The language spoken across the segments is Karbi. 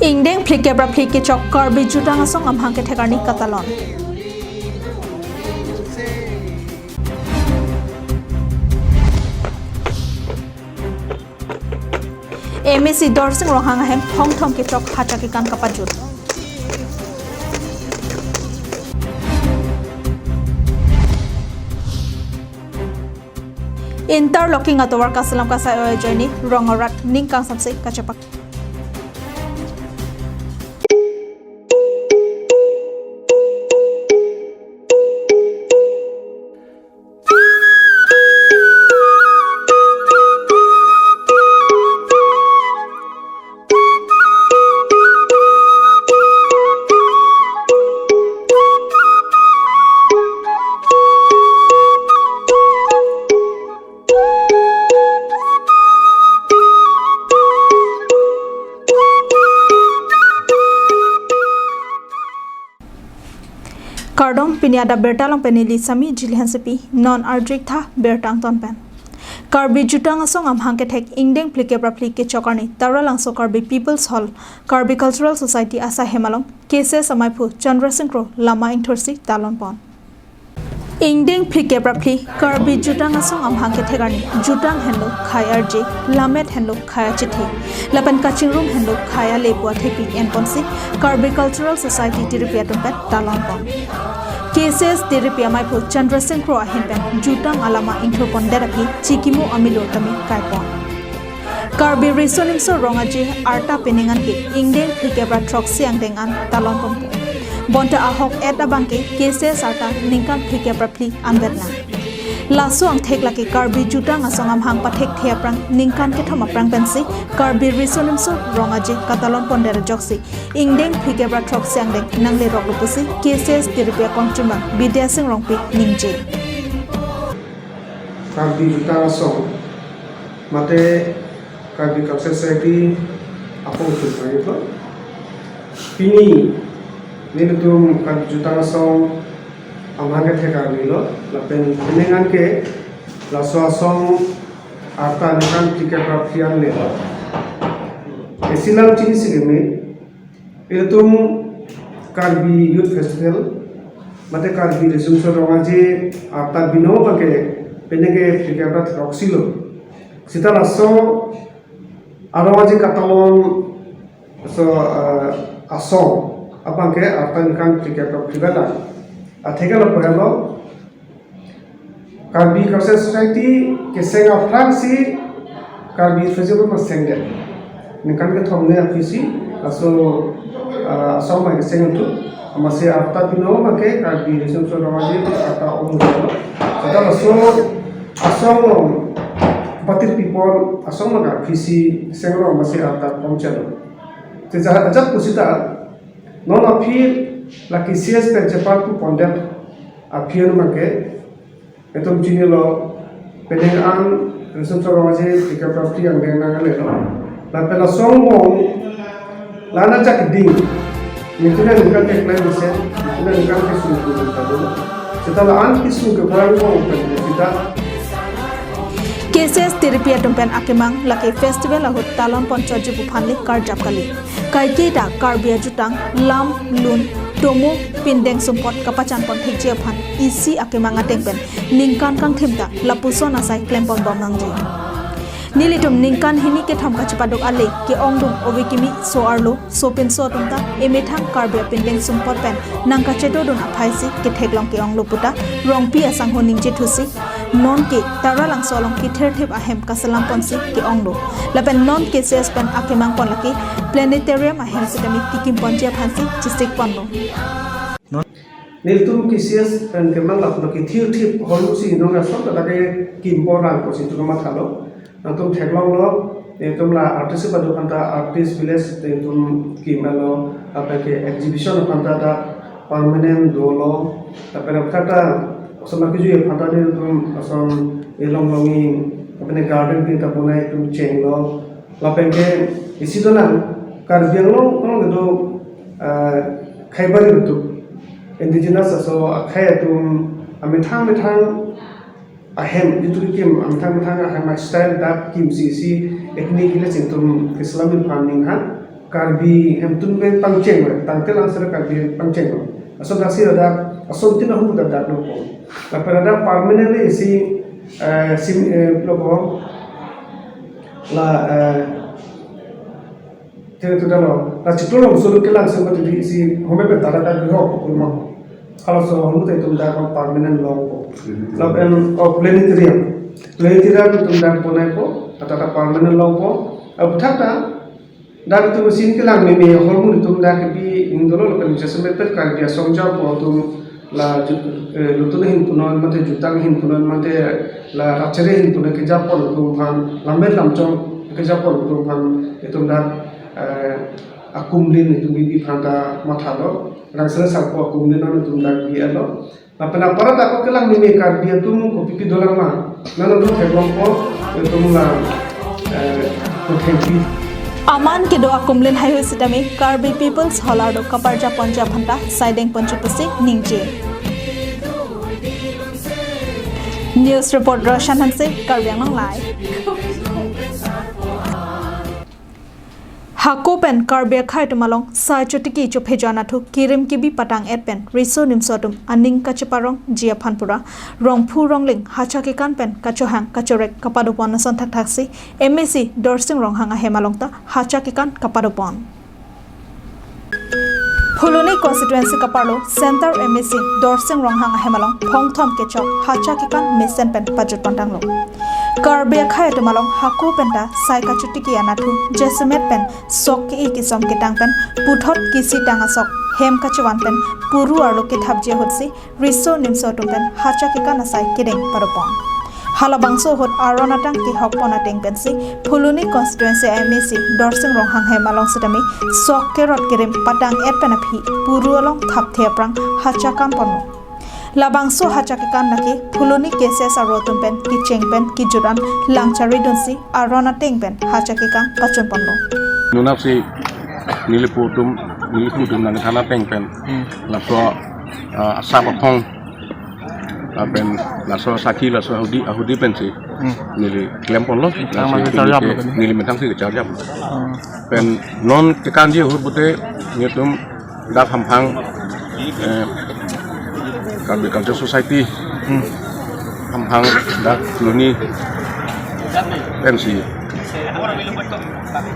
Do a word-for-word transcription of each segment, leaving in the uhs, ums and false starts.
Ingdeng phlikep ra phli kechok Karbi Jutang Asong amahang kethek arni katalon. M A C Dorsing Ronghang ahem thomthom kechok hacha kekan kapajut. Interlocking atovar kaselam kasai oi ajoine rong arat ning kangsamse kachepak. Kardom, pini adap birta along pen neli Sami Jili Hansepi, non arju-ik tha birta angton pen. Karbi Jutang Asong amahang kethek ingdeng phlikep ra phli kechok arni Taralangso Karbi People's Hall, Karbi Cultural Society asai hem along K C S amaiphu Chandra Sing Kro lama ingthursi talon pon. Ingdeng phlikep ra phli Karbi Jutang Asong amahang kethek arni jutang henlo khei arje, lammet henlo khei achethe, lapen kachingrum henlo khei ale pu athepi enponsi Karbi Cultural Society Tiripi atum pen talon pon. K C S Tiripi amaiphu Chandra Sing Kro ahin pen jutang alama ingthur pondet aphi chikimo amilo tame kai pon. Karbi Riso Nimso Rong Aje arta pining an ke ingdeng phlikep ra throksi angdeng an talon ponpo. Bonta ahok et abang ke K C S arta ningkan phlikep ra phli anvet lang. Laso angthek lake Karbi Jutang Asong amahang pathekthe aphrang ningkan kethom aphrang pensi Karbi Riso Nimso Rong Aje katalon pondet ajoksi ingdeng phlikep ra throksi angdeng nangleroklo pusi K C S Tiripi akongchunbang Bidya Sing Rongpi ningje. Karbi Jutang Asong mate Karbi Cultural Society apong chunbang ito. Pini nelitum Karbi Jutang Asong amahang kethek arni lo, lapen pining an ke laso asong arta ningkan phlikep ra phli anle lo. Isi alam chinisi keme, ilitum Karbi Youth Festival mate Karbi Riso Nimso Rong Aje arta binong abang ke pining ke phlikep ra throksi lo. Seta laso arong aje katalon so, eh, asong abang ke arta ningkan phlikep ra phli bala. Atheke lo pura lo Karbi Cultural Society keseng aphrangsi Karbi Festival ma sengdet. Ningkan kethom ne aphisi laso, eh, asong ma keseng tu. Amatsi arta binong abang ke Karbi Riso Nimso Rong Aje arta ong lo. Seta laso asong along patir pipon asong along aphisi seng rong amatsi arta pom chalo. Seta ajat pusita non aphi la K C S pen chepar pu pondet aphi an abang ke itum chinilo, pining an Riso Nimso Rong Aje phlikep ra phli angdeng nangle lo. Lapen laso angbong la-an ajak ding, nelitum ningkan keklem mesen, nelitum ningkan kesung pu tado. Seta la-an kesung ke kurang ko pen seta K C S Tiripi atum pen akemang lake festival ahut talon pon chotji pu aphan le karjap kali. Kaike ta Karbi ajutang, lam, lun, tomo, pindeng sumpot kapachan pon thekji aphan isi akemang ateng pen ningkan kangthim ta lapuson asai klem pon bom nangji. Nelitum ningkan hini kethom kachepaduk ale ke-ongdung ove kimi so arlo sopinso atum ta emethang Karbi apindeng sumpot pen nangkachetodun aphaisi ketheklong ke-onglo puta Rongpi asangho ningje thusi, non ke Taralangso along kithirthip ahem kaselam ponsi ke-onglo. Lapen non K C S pen akemang pon lake planetarium ahem sitame kikim ponji aphansi chisik ponlo. Nelitum K C S pen kemang lapulo kithirthip holusi non asong ta lake kim pon rang pusi itum mathalo. Nangtum theklonglo, itum la artist kepaduk aphanta artist village itum kim-etlo, lapen ke exhibition aphanta ta permanent dolo, lapen aphrang ta osomar kejui aphanta nelitum ason elong longi, lapen garden pi ta bonai itum chenglo, lapen ke isi donang Karbi Anglong along kedo, eh, khei bari itum indigenous aso akhei atum amethang methang ahem itum kim amethang methang ahem style dak kimsi isi ethnic village itum keselam aphan ning ha. Karbi hemtun pen pangcheng lo, tangte langser Karbi pangcheng lo. Ason dasi ladak, ason tin ahum ladak lo ko. Lapen ladak permanently isi, eh, sim, eh, lo ko. La, eh, tene tu dalo. La Chiklong Longso lo kelang sempat di isi home pen tara Karbi ho ko kulma. Halaso ahum ta itum dak permanent lo ko. Lapen, oh, planetarium. Planetarium itum dak bonai ko, tata permanent lo ko. Aputhak ta dak itum scene kelang meme ahormu itum dak kebi ingdolo lapen jasemet pet Karbi asong japo atum la ju-, eh, lutun ahin punon mate jutang ahin punon mate la rachere ahin punon kejapon atum aphan lamet lamchong kejapon atum aphan itum dak, eh, akumlin itum bibi aphan ta mathalo. Rangsere sarpo akumlin non itum dak bi-etlo. Lapen apara ta ako kelang meme Karbi atum kopipi dolang ma. Nano do theklong po, itum la, eh, kothengpi. Aman kedo akumlin haihui sitame Karbi People's Hall arlo kaparjapon aphanta saideng ponji pusi ningje. News report Roshan Hanse, Karbi Anglong Live. Hako pen Karbi akhei atum along sai chotiki chophejo anatthu kirim kibi patang-et pen riso nimso atum aning kacheparongji aphan pura rongphu rongling hacha kekan pen kachohang kachorek kapadopon ason thakthaksi M A C Dorsing Ronghang ahem along ta hacha kekan kapadopon. Phuloni constituency kaparlo Centre M A C Dorsing Ronghang ahem along phongthom kechok hacha kekan mesen pen pajutpon tanglo. Karbi akhei atum along hako penta sai kachotiki anatthu jasemet pen sok ke-i kesom ketang pen puthot kisi tang asok hem kachevan pen puru arlo kethapji ahutsi riso nimso atum pen hacha kekan asai kedeng padopon. Halabangso ahut aron atang kehokpon ateng pensi Phuloni constituency M A C Dorsing Ronghang ahem along sitame sok kerot kerim patang-et pen aphi puru along thapthe aphrang hacha kanponlo. Labangso hacha kekan lake Phuloni K C S aro atum pen kecheng pen kejut an langchari dunsi aron ateng pen hacha kekan pachunponlo. Nonapsi nelipu atum, nelipu atum nangthan ateng pen, hmm, laso, ah, asap aphong, ah, pen laso sakhi laso ahudi, ahudi pensi, hmm, neli klemponlo. Methang nasi methang neli charjap ke, lo kan? Neli methangsi kecharjap. Hmm. Pen non kekanji ahut pute nelitum dak hamphang, eh, Karbi Culture Society, hmm, hamphang dak Phuloni pensi,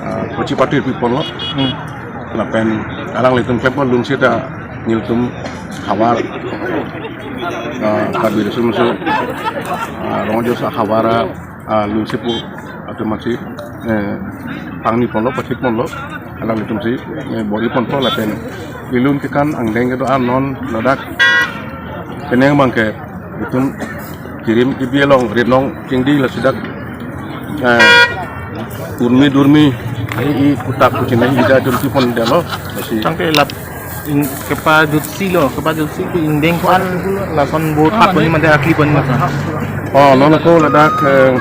ah, Kuchipathu piponlo. Hmm. Lapen alanglitum klempo lun seta nelitum havar, ah, Karbi Riso Nimso, ah, Rong Ajoso havar, ah, lun sepo atum masi, eh, pangniponlo, pachitponlo, alanglitumsi, eh, bor-iponpo lapen ilun kekan angdeng kedo-an non ladak penang abangke itum kirim kibi along rinong chingdi lasi dak, eh, urmi durmi ai i kutak kuchinai ida atum kepondetlo. Lasi tangte lap in kepajutsi lo, kepajutsi ke ingdeng ko-an lason bo thap pon mate akli pon mate. Oh, non ako ladak, eh,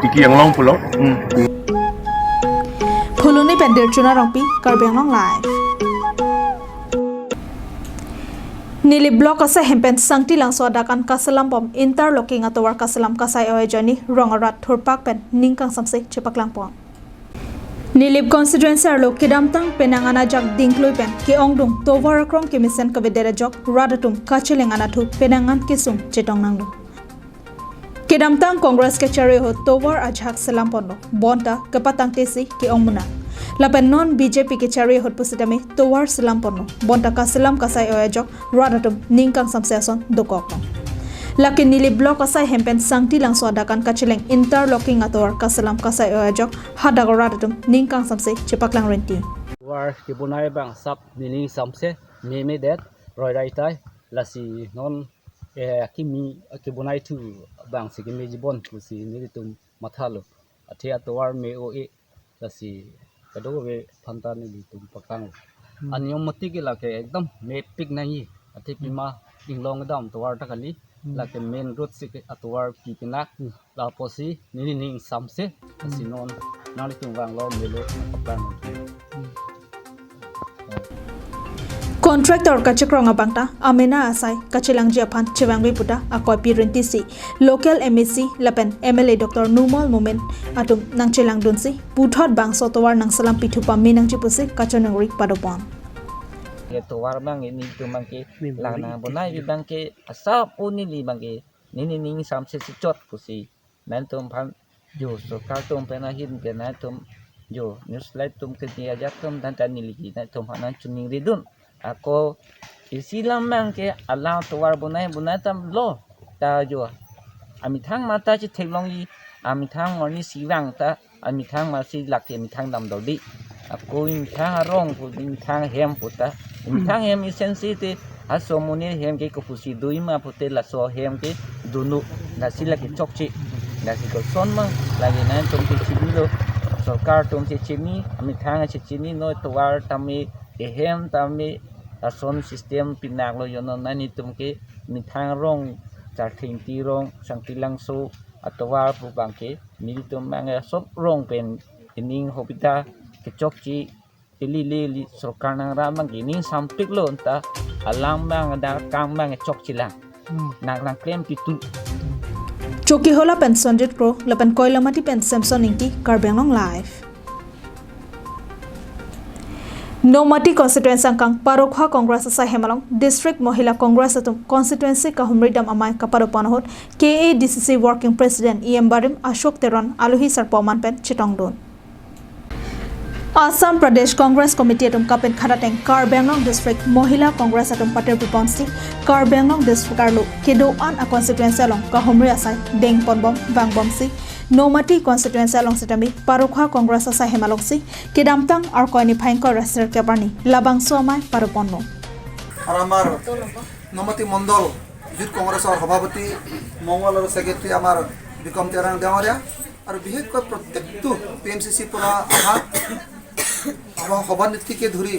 tiki anglong pulo. Hmm. Phuloni pen Dirchuna Rongpi, Karbi Anglong Live. Nilip Block asai hem pen Sangti Langso adak an kaselampon interlocking atovar kaselam kasai oi ajoine rong arat thurpak pen ning kangsamse chepaklangpon. Nilip constituency arlo kedamtang penang an ajak dingklui pen ke-ongdung tovar akrong kemesen kavedet ajok rat atum kacheleng anatthu penang an kesung chetong nanglo. Kedamtang Congress kachari ahut tovar ajahak selamponlo, bonta kepatangtesi ke-ong munak. Lapen non B J P kachari ahut pusitame tovar selamponlo, bonta kaselam kasai oi ajok rat atum ning kangsamse ason dokoklo. Lake Nilip Block asai hem pen Sangti Langso adak an kacheleng interlocking atovar kaselam kasai oi ajok hadak rat atum ning kangsamse chepaklang renti. Tovar kebonai abang sap nening samse memedet roirai tai, lasi non, eh, kimi kebonai thu abangsi kemeji bon pusi nelitum mathalo. Athe atovar me-o-e, lasi kadokave aphanta nelitum paklang. Hmm. Aniom mati ke lake ekdom mepik nangji. Athe, hmm, pima inglong dam tovar ta kali. Hmm. Lake main road si ke atovar pi pinak. Hmm. Lapusi nening samse. Hmm. Lasi non nanglitum vanglo melo paklang. Hmm. Contractor kachekrong abang ta amena asai kachelangji aphan chevangve pu ta akoipi rintisi local M A C lapen M L A Doctor Numal Momin atum nangchelangdunsi puthot bangso tovar nangselam pithu pame nangji pusi kachiningri padopon. Ye tovar abang ke nelitum abang ke lang nang bonai abang ke asap o neli abang ke neli ning samse si chot pusi nangtum aphan jo sorkar atum pen ahin ke nangtum jo news live atum ke ni ajat atum dan ta neli ke nangtum aphan nangchiningridun. Ako isi alam abang ke alang tovar bonai bonai atum lo ta jo amethang mata chetheklongji, amethang arni si vang ta amethang masi lake methang damdodi. Ako methang arong pu methang hem pu ta. Methang hem isen si te aso amonit hem ke kopusi doji ma pute laso hem ke dunu. Lasi lake chokche. Lasi koson ma lake nangtum ke chini lo. Sorkar atum si chini, methang si chini noi tovar tame, ehem tame, ason system pinaklo jono nangtum ke methang arong Charthengpi arong Sangti Langso atovar pu abang ke nelitum abang asop arong pen ining hobita kechokche ili ili sorkar nangra abang ke ining sampiklo ta alang abang ada akam abang chokche lang. Hmm. Nang nangklem pitu. Chokihola pen Sonjit Kro, lapen Koilamati pen Samson Ingti, Karbi Anglong Live. Nomati constituency angkang Parokhowa Congress asai hem along District Mohila Congress atum constituency kahumri dam amei kapadopon ahut K A D C C Working President E M barim Ashok Teron alohi sarpo aman pen chetongdun. Assam Pradesh Congress Committee atum kapinkhat ateng Karbi Anglong District Mohila Congress atum patir piponsi Karbi Anglong District arlo kedo-an a constituency along kahumri asai dengponbom vangbomsi Nomati constituency along sitame Parokhowa Congress asai hem alongsi kedamtang Arkoi niphai ingkoi ra sirkep arni labangso amei padoponlo. আর আমাৰ নমাটি মণ্ডল যুথ কংগ্ৰেছৰ সভাপতি মঙল আৰু ছেক্ৰেটাৰী আমাৰ বিক্ৰম তেৰাং ডাঙৰীয়া আৰু বিশেষকৈ প্ৰত্যেকটো পি এম চি চিৰ পৰা অহা সভা সভানেত্ৰীকে ধৰি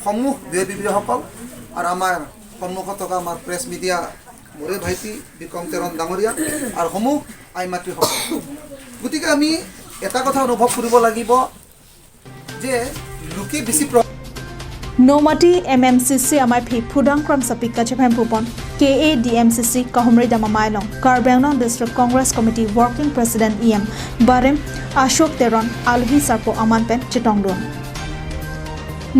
সমূহ ব্যয় বিবৃসকল আৰু আমাৰ সন্মুখত থকা আমাৰ প্ৰেছ মিডিয়া মোৰে ভাইটি বিক্ৰম তেৰণ ডাঙৰীয়া আৰু সমূহ আই মাতৃসকল। গতিকে আমি এটা কথা অনুভৱ কৰিব লাগিব যে লোকে বেছি প্ৰ- Nomati M M C C amei aphi phudang kramsapi kachephempupon K A D M C C kahumri dam amei along Karbi Anglong District Congress Committee Working President E M barim Ashok Teron alohi sarpo aman pen chetongdun.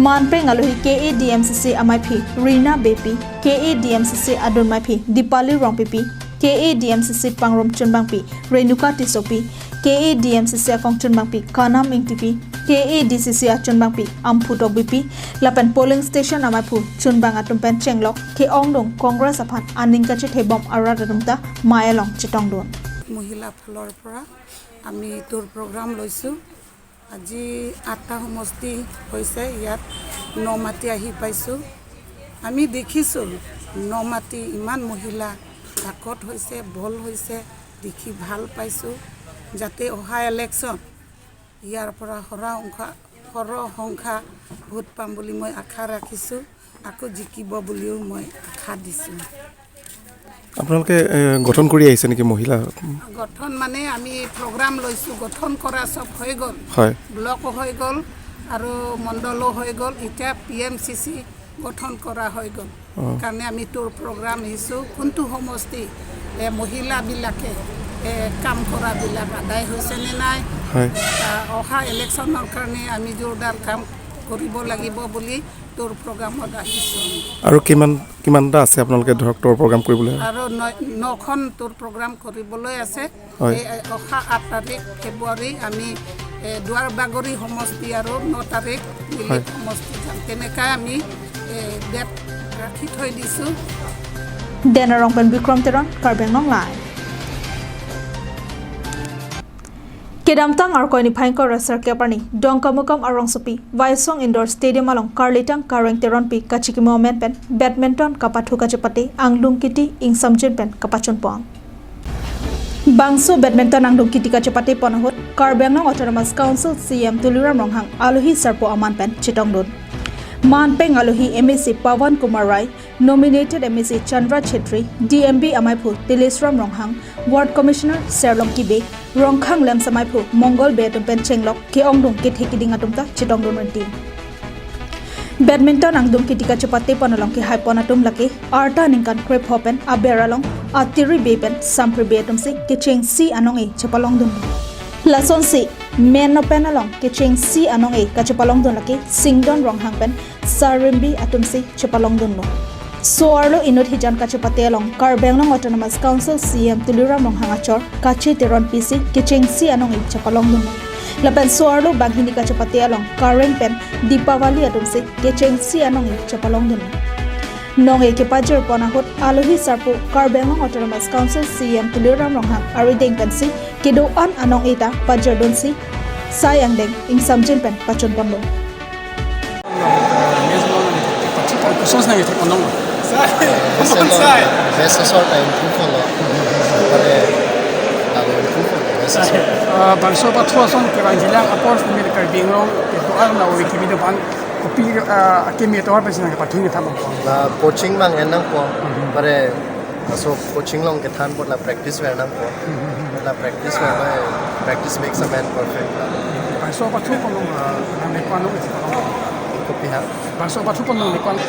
Manpeng alohi K A D M C C amei aphi Rina Beypi, K A D M C C adun amei aphi Dipali Rongpipi, K A D M C C pangrum chunbangpi Renuka Tissopi, K A D M C C akong chunbangpi Kanam Ingtipi, K A D C C achunbangpi Amphu Tokbipi, lapen polling station amei aphu chunbang atum pen chenglok ke-ongdung Congress aphan aning kachethebom arat atum ta mei along chetongdun. মহিলা ফালৰ পৰা আমি tour programme লৈছোঁ। আজি আঠটা সমষ্টি হৈছে, ইয়াত ন মাটি আহি পাইছোঁ। আমি দেখিছোঁ ন মাটি ইমান মহিলা তাকত হৈছে, বল হৈছে, দেখি ভাল পাইছোঁ। যাতে অহা ইলেকশ্যন ইয়াৰ পৰা সৰহ সংখ্যা, সৰহ সংখ্যা ভোট পাম বুলি মই আশা ৰাখিছোঁ। আকৌ জিকিব বুলিও মই আশা দিছোঁ। আপোনালোকে, এ, গঠন কৰি আহিছে নেকি মহিলা? গঠন মানে আমি প্ৰগ্ৰাম লৈছোঁ, গঠন কৰা চব হৈ গ'ল। হয়। ব্লকো হৈ গ'ল আৰু মণ্ডলো হৈ গ'ল। এতিয়া পি এম চি চি গঠন কৰা হৈ গ'ল। অ। কাৰণে আমি টুৰ প্ৰগ্ৰাম আহিছোঁ। কোনটো সমষ্টি, এ, মহিলাবিলাকে, এ, কাম কৰাবিলাক আদায় হৈছে নে নাই? হয়। আ, অহা ইলেকশ্যনৰ কাৰণে আমি জোৰদাৰ কাম কৰিব লাগিব বুলি টুৰ প্ৰগ্ৰামত আহিছোঁ। আৰু কিমান, কিমানটা আছে আপোনালোকে ধৰক টুৰ প্ৰগ্ৰাম কৰিবলৈ? আৰু ন-, নখন টুৰ প্ৰগ্ৰাম কৰিবলৈ আছে। হয়। এই, এ, অহা আঠ তাৰিখ ফেব্ৰুৱাৰী আমি, এ, দুৱাৰবাগৰি সমষ্টি আৰু ন তাৰিখ মিলি হয়। সমষ্টি যাম। তেনেকৈ আমি, এ, ডেট ৰাখি থৈ দিছোঁ। Denarong pen Bikrom Teron, Karbi Anglong Live. Kedamtang Arkoi niphai ingkoi ra sirkep arni Dongkamukam arongsopi Waisong Indoor Stadium along karlitang Kareng Teronpi kachikimo amen pen badminton kapathu kachepate angdung kiti ingsamjin pen kapachunpon. Bangso badminton angdung kiti kachepatepon ahut Karbi Anglong Autonomous Council C E M Tuliram Ronghang alohi sarpo aman pen chetongdun. Manpeng alohi M A C Pawan Kumar Rai, nominated M A C Chandra Chhetri, D M B amei aphu Tilesram Ronghang, Ward Commissioner Serlong Kibe, Rongkhang LAMPS amei aphu Mongol Bey atum pen chenglok ke-ongdung kethe kiding atum ta chetongdun rinti. Badminton angdung kiti kachepate pon along kehai pon atum lake arta ningkan krepho pen aber along atiri be pen sampri be atum si kechengsi anong-e chepalongdun. Lasonsi men no pen along kechengsi anong-e kachepalongdun lake Singdon Ronghang pen Sarimbi atum si chepalongdunlo. So-arlo inut hijan kachepate along Karbi Anglong Autonomous Council C E M Tuliram Ronghang achor Kache Teronpi si kechengsi anong-e chepalongdunlo. Lapen so-arlo banghini kachepate along Kareng pen Dipawali atum si kechengsi anong-e chepalongdunlo. Nong-e kepajir pon ahut alohi sarpo Karbi Anglong Autonomous Council C E M Tuliram Ronghang arideng pensi kedo-an anong-e ta pajirdunsi sai angdeng ingsamjin pen pachun ponlo. Best of all, best of all time, improve holo. Pare, lalu improve holo, best of all. Ah, bangso pathu ason kevang jilang apor sumir Karbi Anglong, itu al na uwi kimi do bang, kopi, ah, akimi to apa sih nang pathu ni thamang. La coaching bang enang po, pare, so coaching along kethan po la practice ver nang po. La practice ver la, practice makes a man perfect. Bangso pathu ponlong, ah, nang ne ponlong isi ponlong. Kopi ha? Bangso pathu ponlong ne pon.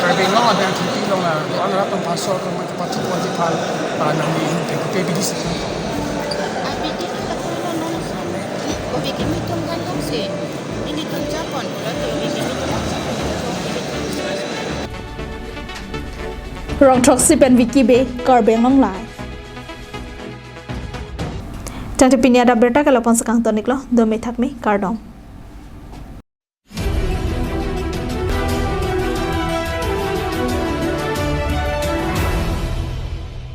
Karbi Anglong ada yang titi long, ah, doan rat tong bangso tong pathu pon si phan, ah, nang ne hin pe kopi bidi si. Rongthroksi pen Vicky Bey, Karbi Anglong Live. Tangte pini adap abirta ke la-an pen si kangton-iklo, dome thakme, kardom.